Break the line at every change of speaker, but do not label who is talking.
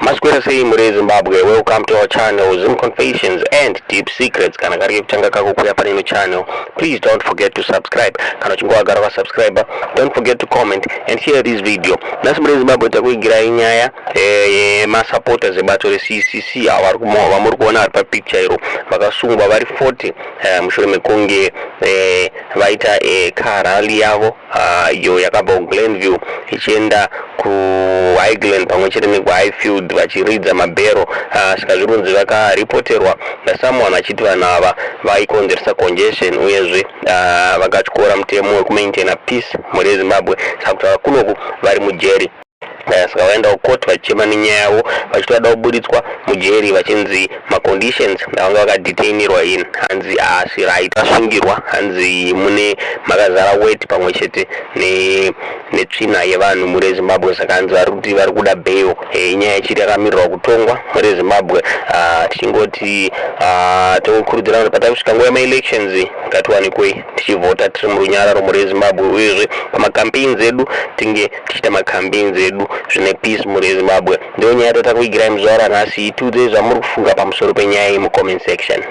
Maswera sei muri Zimbabwe? Welcome to our channel, Zim Confessions and Deep Secrets. Kana kari kutanga kako kuya panino channel, please don't forget to subscribe. Kana uchinge wagara wasubscribe, don't forget to comment and share this video. Nhasi muri Zimbabwe takuigirai nyaya yemasupporters ebato reCCC avo vamuri kuona vari papicture iro, vakasungwa vari 40 mushure mekunge vaita car rally yavo iyo yakabva kuGlenview ichienda kuHighglen pamwe chete nekuHighfield vachiridza mabhero. Saka zviri kunzi vakaripoterwa nasomeone achiti vanhu ava vaikonzeresa congestion, uyezve vakatyora mutemo wekumaintaina peace muri Zimbabwe. Saka kutaura kunoku vari mujeri. Saka vaenda kukoti vachichema nenyaya yavo, vachiti vada kuburitswa mujeri, vachinzi maconditions avanga vakadetainirwa in hanzi haasi right. Vasungirwa hanzi mune makazara weti pamwe chete netsvina yevanhu muri Zimbabwe. Saka hanzi vari kuti vari kuda bail. Inyaya ichiri yakamirirwa kutongwa muri Zimbabwe. Tichingoti tokurudzira kuti patakusvika nguva yemaelections, ngatiwanikwei tichivhota tiri murunyararo muri Zimbabwe, uyezve pamacampaigns edu tinge tichiita macampaigns edu zvine peace muri Zimbabwe. Ndiyo nyaya yatatakuigirai muzuva ranhasi. Tiudzei zvamuri kufunga pamusoro penyaya iyi mucomment section.